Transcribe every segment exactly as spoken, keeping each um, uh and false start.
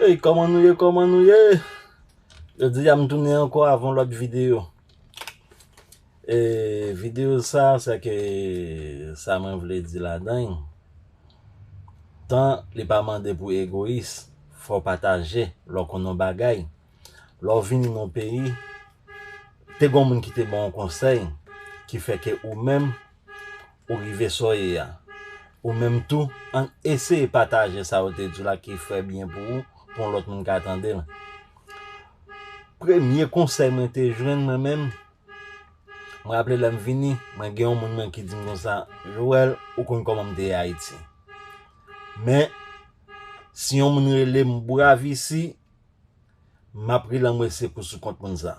Hey, kòman nou ye? Kòman nou ye? Jodi a m tounen ankò avè yon lòt videyo. E videyo sa, se ke sa mwen vle di ladan l, tan li pa mande pou egoyis, fò w pataje lè w konn yon bagay. Lè w vini nan yon peyi, te gen yon moun ki te ban w yon konsèy ki fè ke ou menm, ou rive sa w ye a. Ou menm tou, ann eseye pataje sa yo te di w la ki fè byen pou ou, pou yon lòt moun ka tande l. Premye konsèy mwen te jwenn mwen menm, mwen raple lè m vini, mwen gen yon moun mwen ki di m konsa, Joel, ou konn kòman m te ye Ayiti. Men, si yon moun rele m brav isi, m ap rele anmwesye kou sou kont moun sa.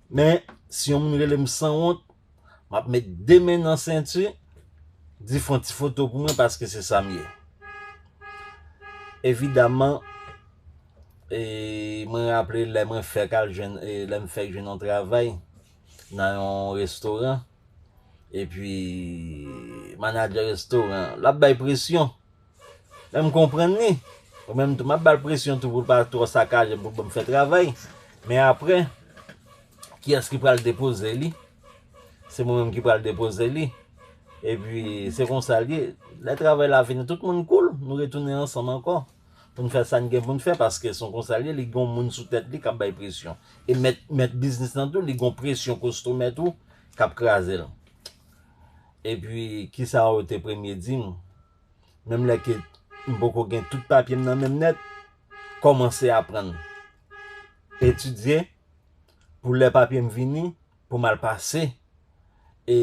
Men, si yon moun rele m sanwont, m ap met de men nan senti, di fè yon ti foto pou mwen paske se sa m ye. Evidaman, e, mwen raple lè mwen fèk al jwenn, e, lè m fèk jwenn yon travay nan yon restoran, epi manadjè restoran, l ap bay presyon. Lè m konprann li, ou menm tou, m ap ba l presyon tou pou l pa twò sakaje m, pou l ban m fè travay. Men apre, kiyès ki pral depoze li? Se mwen menm ki pral depoze li. Epi, se konsa l ye. Lè travay la fini, tout moun cool, nou retounen ansanm ankò. Pou n fè sa n gen pou n fè, paske se konsa l ye, li gen yon moun sou tèt li k ap bay presyon. E mèt, mèt biznis lan tou, li gen yon presyon kostomè tou k ap kraze l. Epi, kisa yo te premye di m? Menm lè ke m poko gen tout papye m nan men m nèt, kòmanse aprann. Etidye pou lè papye m vini, pou m al pase, e,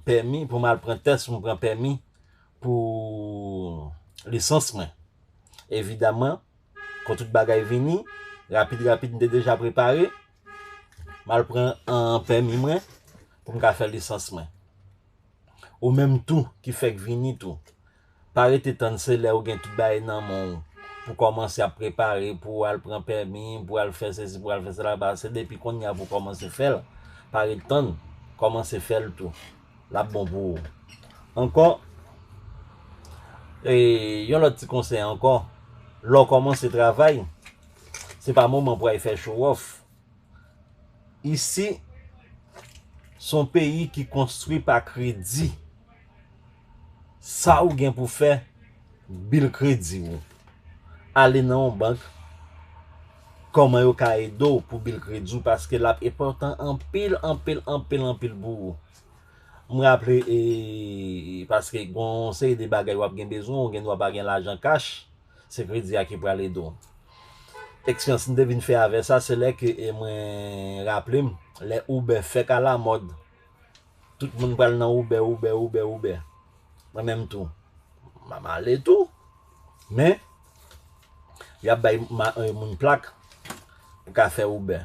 pèmi, pou m al pran tès, pou m pran pèmi pou lisans mwen. Evidaman, kon tout bagay vini, rapid, rapid, m te deja prepare, m al pran, an, pèmi mwen pou m ka fè lisans mwen. Ou menm tou ki fèk vini tou. Pa rete tann se lè ou gen tout bagay nan men w pou kòmanse ap prepare, pou w al pran pèmi, pou w al fè sesi, pou w al fè sela, paske depi kounye a pou w kòmanse fè l, pa ret tann, kòmanse fè l tou. L ap bon pou ou. Ankò, e, yon lòt ti konsèy ankò, lè w kòmanse travay, se pa moman pou w al fè show off. Isi, se yon peyi ki konstwi pa kredi. Sa ou gen pou fè, bil kredi w. Ale nan yon bank, kòman yo ka ede w pou bil kredi w, paske l ap enpòtan anpil, anpil, anpil, anpil pou ou. M raple, e, paske gen yon seri de bagay w ap gen bezwen, ou gen dwa pa gen lajan kach, se kredi a ki pral ede w. Eksperyans m te vin fè avè sa, se lè ke, e, mwen raple m, lè Uber fèk alamòd, tout moun pral nan Uber, Uber, Uber, Uber. Mwen menm tou, m ap ale tou. Men, y ap bay ma-, e, moun plak pou ka fè Uber.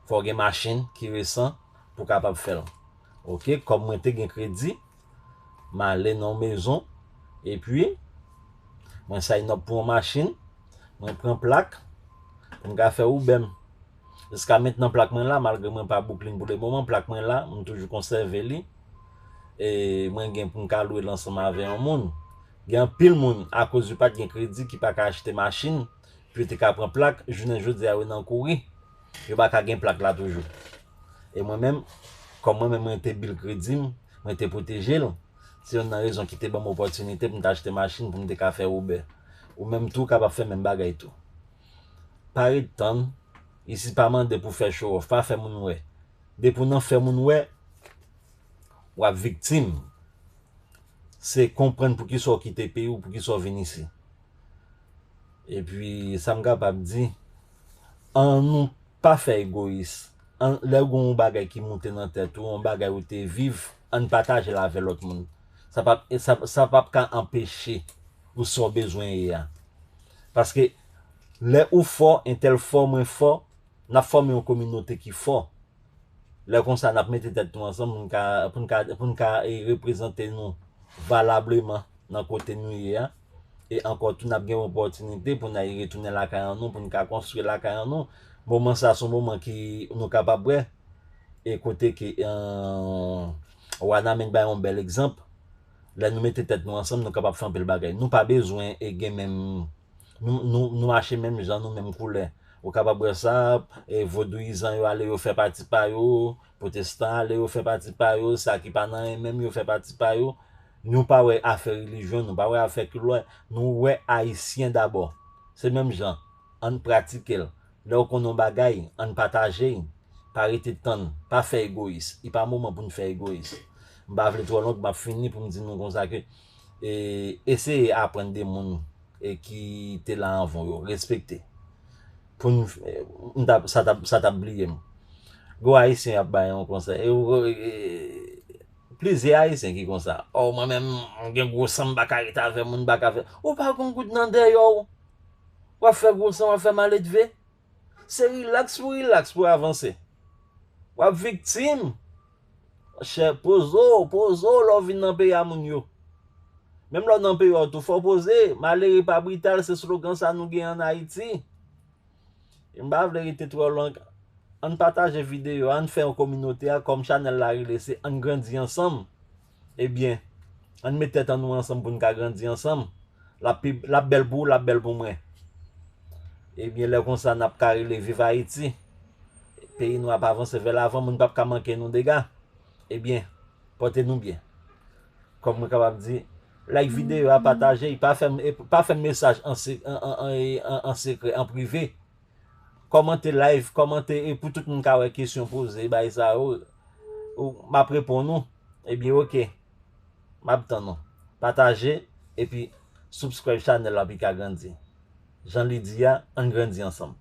Fò w gen machin ki resan pou w kapab fè l. Oke, kòm mwen te gen kredi, m ale nan yon mezon, epi mwen sign up pou yon machin, mwen pran plak pou m ka fè Uber m. Jiska mentnan, plak mwen la, malgre mwen pa Brooklyn pou le moman, plak mwen la, m toujou konsève li. E mwen gen pou m ka lwe l ansanm avè yon moun. Gen anpil moun, akoz yo pa t gen kredi, ki pa ka achte machin, pou yo te ka pran plak, jounen jodi a, yo nan kouri. Yo pa ka gen plak la toujou. E mwen menm, kòm mwen menm mwen te bil kredi m, mwen te pwoteje l, se youn nan rezon ki te ban m opòtinite pou m te achte machin pou m te ka fè Uber. Ou menm tou, w kapab fè menm bagay tou. Pa ret tann, isi pa mande pou fè show off, pa fè moun wè. Depi w nan fè moun wè, w ap viktim. Se konprann poukisa w kite peyi w, poukisa w vin isi. Epi, sa m kapab di, ann nou pa fè egoyis. Ann, lè gen yon bagay ki moute nan tèt ou, yon bagay ou te viv, ann pataje l avè lòt moun. Sa p ap, sa, sa p ap ka anpeche ou sa w bezwen ye a. Paske lè ou fò, entèl fò, mwen fò, n ap fòme yon kominote ki fò. Lè konsa, n ap mete tèt nou ansanm pou n ka, pou n ka, pou n ka, e, reprezante nou valableman nan kote nou ye a. E ankò tou, n ap gen opòtinite pou n al retounen lakay an nou, pou n ka konstwi lakay an nou. Moman sa, se yon moman ki nou kapab wè, e kote ke, e, Wanament bay yon bèl egzanp. Lè nou mete tèt nou ansanm, nou kapab fè anpil bagay. Nou pa bezwen, e, gen menm Nou, nou, nou mache menm jan, nou menm koulè. Ou kapab wè sa, e, vodouyizan yo ale yo fè pati pa yo, pwotestan ale yo fè pati pa yo, sa ki pa nan anyen menm yo fè pati pa yo. Nou pa wè afè relijyon, nou pa wè afè koulè, nou wè ayisyen dabò. Se menm jan, ann pratike l. Lè w konn yon bagay, ann pataje l. Pa rete tann, pa fè egoyis. Li pa moman pou n fè egoyis. M pa vle twò long, m ap fini pou m di nou konsa ke, e, eseye aprann de moun, e, ki te la anvan w yo. Respekte. Pou n, e, m t ap, sa t ap, sa t ap bliye m. Gwo ayisyen ap bay yon konsèy. E, e, e, plizyè ayisyen ki konsa. O, mwen menm, m gen gwo san, m pa ka rete avè moun, m pa ka fè. Ou pa konn goud nan dèyè w. W ap fè gwo san, w ap fè maledve. Se rilaks pou rilaks pou avanse. W ap viktim. Chè, poze w, poze w lè w vin nan peyi a moun yo. Menm lè w nan peyi w tou, fò w poze. Malere pa brital, se slogan sa nou gen ann Ayiti. E m pa vle rete twò long. Ann pataje videyo a, ann fè yon kominote a, kòm chanèl la rele se Ann Grandi Ansanm. Ebyen, ann met tèt an nou ansanm pou n ka grandi ansanm. L ap pi, l ap bèl pou ou, l ap bèl pou mwen. Ebyen, lè konsa, n ap ka rele Viv Ayiti. Peyi nou ap avanse vè lavan, moun p ap ka manke nou dega. Ebyen, pòte nou byen. Kòm mwen kapab di, like videyo a, pataje, e pa fè, e pa fè mesaj an se-, an, an, an, an, an sekrè, an prive. Kòmante live, kòmante e pou tout moun ka wè kesyon poze, bay sa yo. Ou, m ap reponn ou. Ebyen, oke. M ap tann ou. Pataje, epi subscribe chanèl la pou l ka grandi. Jan li di a, ann grandi ansanm.